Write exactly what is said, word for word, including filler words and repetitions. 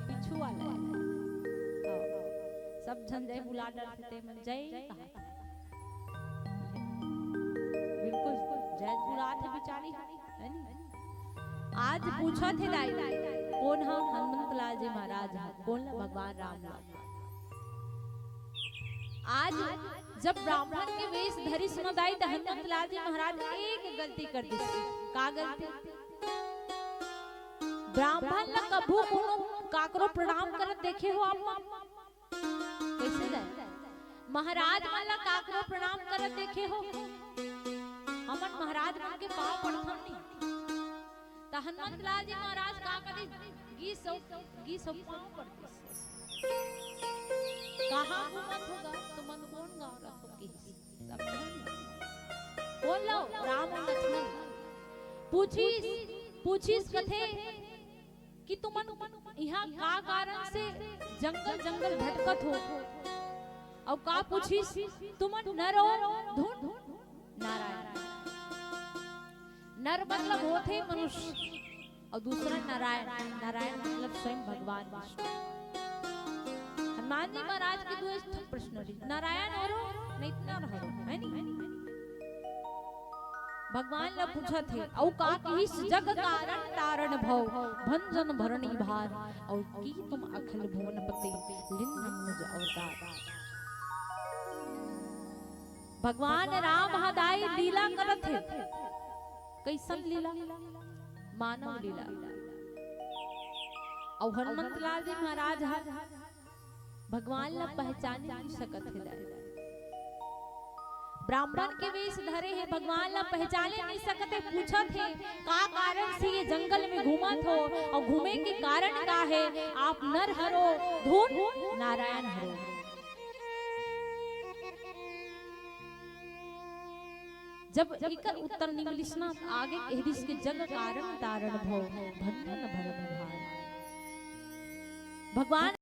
पीछू वाला हे। हाँ। सब झन जय बुला डरथे, ते मन जय कहा। बिल्कुल, जय बुलात हे बिचारी, हे नी? आज पूछत हे दाई, कोन ह? हनुमंत लाल जी महाराज ह। कोन ला? भगवान राम ला। आज जब ब्राह्मण के वेश धरिस न दाई, त हनुमंत लाल जी महाराज एक गलती कर दिस। का गलती? ब्राह्मण ला कभू कोनो काकरो प्रणाम करत देखे हो आप मन? कइसे जाए? महाराज मन ला काकरो प्रणाम करत देखे हो? हमन महाराज मन के पाँव पड़थन नहीं। त हनुमंत लाल जी महाराज का करिस? गिस अउ, गिस अउ पाँव पड़तिस। कहाँ घूमत हो गा? तुमन कोन गाँव रथो किहिस। कोन लो? राम अउ लक्ष्मण। पूछिस, पूछिस कथे कि तुमन इहाँ का कारण से जंगल जंगल भटकत हो? अउ का पूछिस, तुमन नर हो धुन? नारायण। नर मतलब होथे मनुष्य, अउ दूसरा नारायण। नारायण मतलब स्वयं भगवान विष्णु। हनुमान जी महाराज के दू ठन प्रश्न रहिस, नारायण हरो, नहीं त नर हरो, हे नी? भगवान ला पूछत हे, अउ का किहिस, जग कारण तारण भव, भंजन भरणी भार, अउ की तुम अखिल भुवनपति, लीन्हन मुझ अवतार। भगवान राम ह दाई लीला करत हे। कइसन लीला? मानव लीला। अउ हनुमंत लाल जी महाराज ह भगवान ला पहचाने नहीं सकत हे दाई। ब्राह्मण के वेश धरे हे, भगवान ला पहचाने नहीं सकत हे, पूछत हे, का कारण से ये जंगल में घूमत हो अउ घूमे के कारण का हे? आप नर हरो धुन नारायण हरो। जब एकर उत्तर नइ मिलिस ना, त आगे कह दिस के जग कारण तारण भव, भंजन भरणी भार। भगवान